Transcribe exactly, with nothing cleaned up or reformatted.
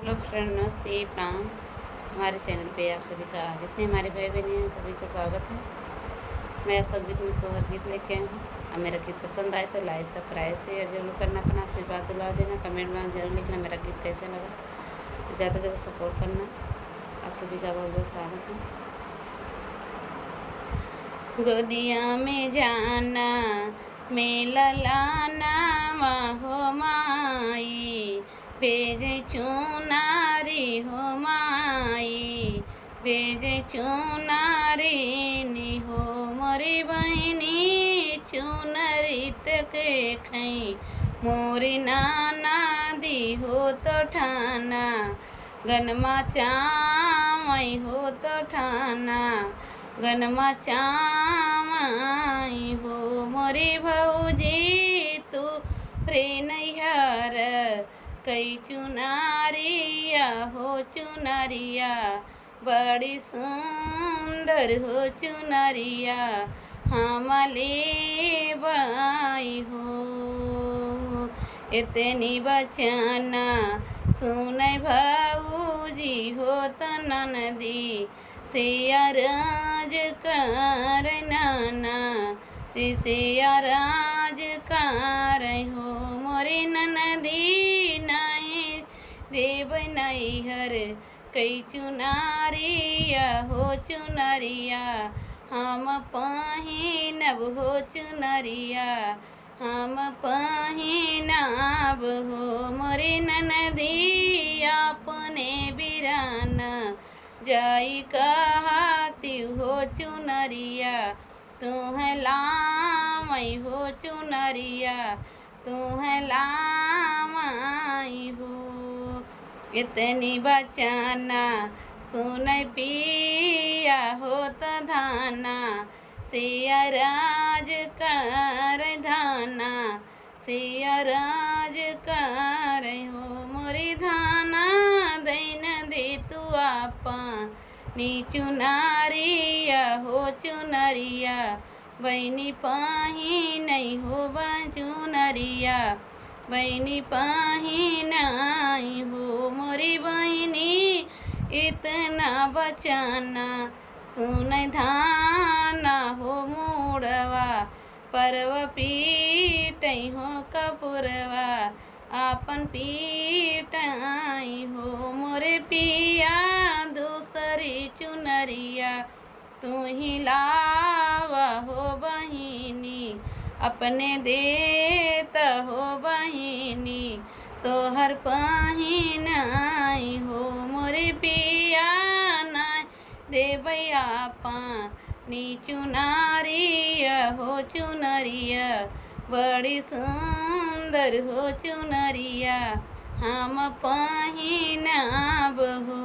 Hello friend, नमस्ते, प्रणाम। हमारे channel पे आप सभी का, जितने हमारे भाई बहन हैं, सभी का स्वागत है। मैं आप सब बीच में सोहर गीत लेके आई हूँ। अब मेरा गीत पसंद आए तो like, subscribe, share जरूर करना, अपना आशीर्वाद दुलार देना, comment में जरूर लिखना मेरा गीत कैसे लगा। ज़्यादा से ज़्यादा support करना। आप सभी का बहुत बहुत स्वागत है। गोदिया में जाना, में ललाना हो माई, भेजे चुनारी हो माई, भेजे चुनारी नी हो मोरी बहिनी, चुनरी तक खई मोरी नाना दी हो तो ठाना, गनमा चामई हो तो ठाना, गनमा चामई हो मोरी भौजी तू रे नैहर, कई चुनारिया हो चुनरिया, बड़ी सुंदर हो चुनरिया, हम लेबई हो। इतनी बचना सुनै भौजी हो त ननदी, से अरज कर नाना, से अरज कर हो मोरी ननदी, नहीं देबै नैहर कई चुनारिया हो चुनरिया, हम पहिनब हो चुनरिया, हम पहिनब हो मोरी ननदी, अपने बिरान जाई कहती हो चुनरिया, तुहै लामई हो चुनरिया, तुहै लामई हो। इतनी बचना सुनै पिया हो त धाना, से अरज कर धाना, से अरज कर हो मोरी धाना, दैन दे तू आपनी चुनारिया हो चुनरिया, बहिनी पहिनई हो बा चुनरिया, बहिनी पहिनई हो मोरी बहिनी, इतना बचना सुनै धाना हो मुड़वा, परवा पीटई हो कपुरवा, आपन पीटई हो मोरे पिया, दूसरी चुनरिया तुही लावा हो बहिनी, अपने देत हो बहिनी, तोहर पहिनई हो मोरे पिया, नाहीं देबै आपनी चुनरिया हो चुनरिया, बड़ी सुंदर हो चुनरिया, हम पहिनब हो।